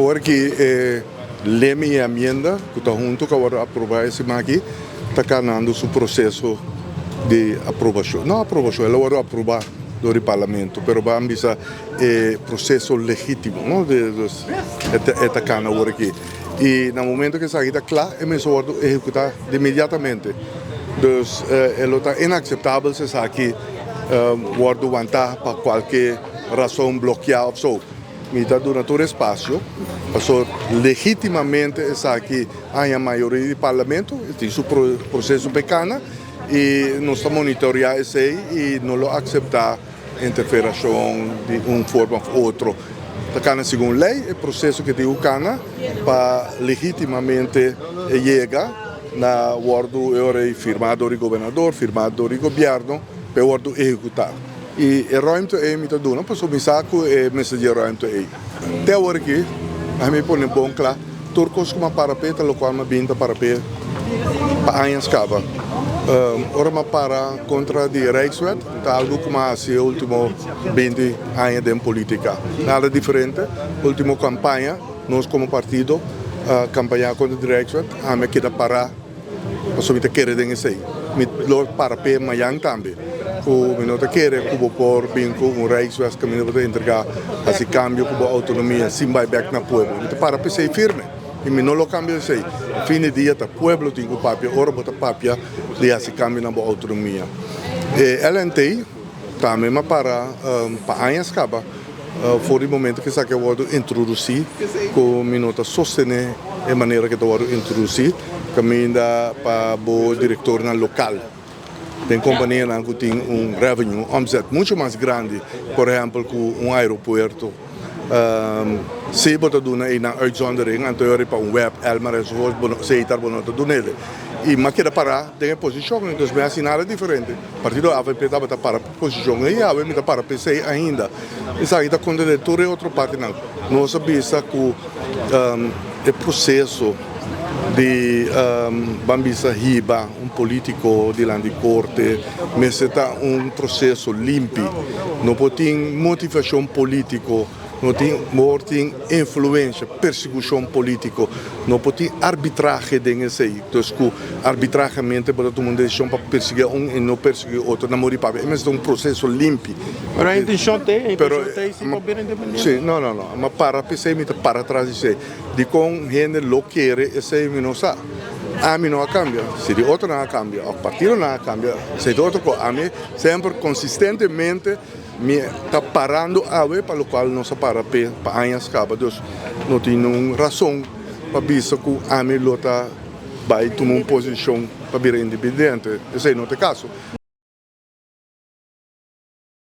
Awor ku e ley i enmienda ku ta huntu ku awor aprobá e siman aki, ta kanando su proseso di aprobashon. No aprobashon, el a wòrdu aprobá dor di parlamento, pero ban bisa e proseso legítimo, no? E ta kana awor aki. I na momento ku esaki ta kla, e mester wòrdu ehekutá inmediatamente. Dus e ta inakseptabel si esaki wòrdu wantá pa kualke rason, blokeá òf so. Mi ta duna tur espasio, pasó legítimamente esaki a mayoria di parlamento, tin su proseso pa kana i nos ta monitoriá esei i no lo aseptá interferensia di un forma òf otro. Ta kana segun lei, e proseso ku tin kana pa legítimamente yega na wòrdu firmá dor di gobernador, firmá dor di gobièrnu, pa wòrdu ehekutá. I e ruimte ei mi ta duna, pasobra mi sa ku e mester di ruimte ei. Te awor aki, ami pone bon kla, tur kos ku m'a para p'e, ta loke m'a bin ta para p'e pa aña kaba. Ora m'a para kontra di Rijkswet, ta algu ku m'a hasi último 20 aña den polítika. Nada diferente. Último kampaña, nos komo partido, kampaña kontra di Rijkswet, ami keda para, pasobra mi ta kere den esei. Mi lo para p'e mañan tambe. Ku mi no ta kere ku por bin ku un Rijkswet ku mi por entregá asina kambio ku outonomia sin bai bèk na pueblo. Mi ta para p'esei firme. I mi no lo kambia esei. Fin di dia ta pueblo tin ku papia, ora bo ta papia di hasi kambio na outonomia. E LNT tambe m'a para pa aña kaba, for di momento ku esaki a wòrdu introdusí, ku mi no ta sostené e manera ku a wòrdu introdusí, kaminda pa bo direktornan lokal. Tin kompanianan ku tin un revenue, omzet muchu mas grandi, por ehèmpel, ku un aeropuerto. Si bo ta duna een uitzondering, anto pa un WEB, Elmar enzovoort, bo si tar bo no ta duna. I m'a keda para den posishon, anto mi hasi nada diferente. Partido AVP tabata para posishon i awe mi ta para p'esei ainda. Esaki ta kontra di tur otro partinan. Nos a bisa ku e proseso di ban bisa hiba un polítiko dilanti korte, mester ta un proseso limpi. No por tin motivashon polítiko, no tin por tin influensia, persekushon polítiko, no por tin arbitrahe den esei. Anto, ku arbitrariamente por tuma un desishon pa persiguí un i no persiguí otro, na muri papia. E un proseso limpi. Pero e intenshon ta, e Pero, intenshon ta si pa bira independiente. Si, no. M'a para p'esei, mi ta para tras di esei. Di kon hende lo kere, esei mi no sa. Ami no a kambia. Si di otro no a kambia, e partido no a kambia, si di otro, ami semper konsistentemente mi ta parando awe pa loke nos a para pa aña kaba. Dus no tin un rason pa bisa ku ami lo ta bai tuma un posishon pa bira independiente. Esei no ta e kaso.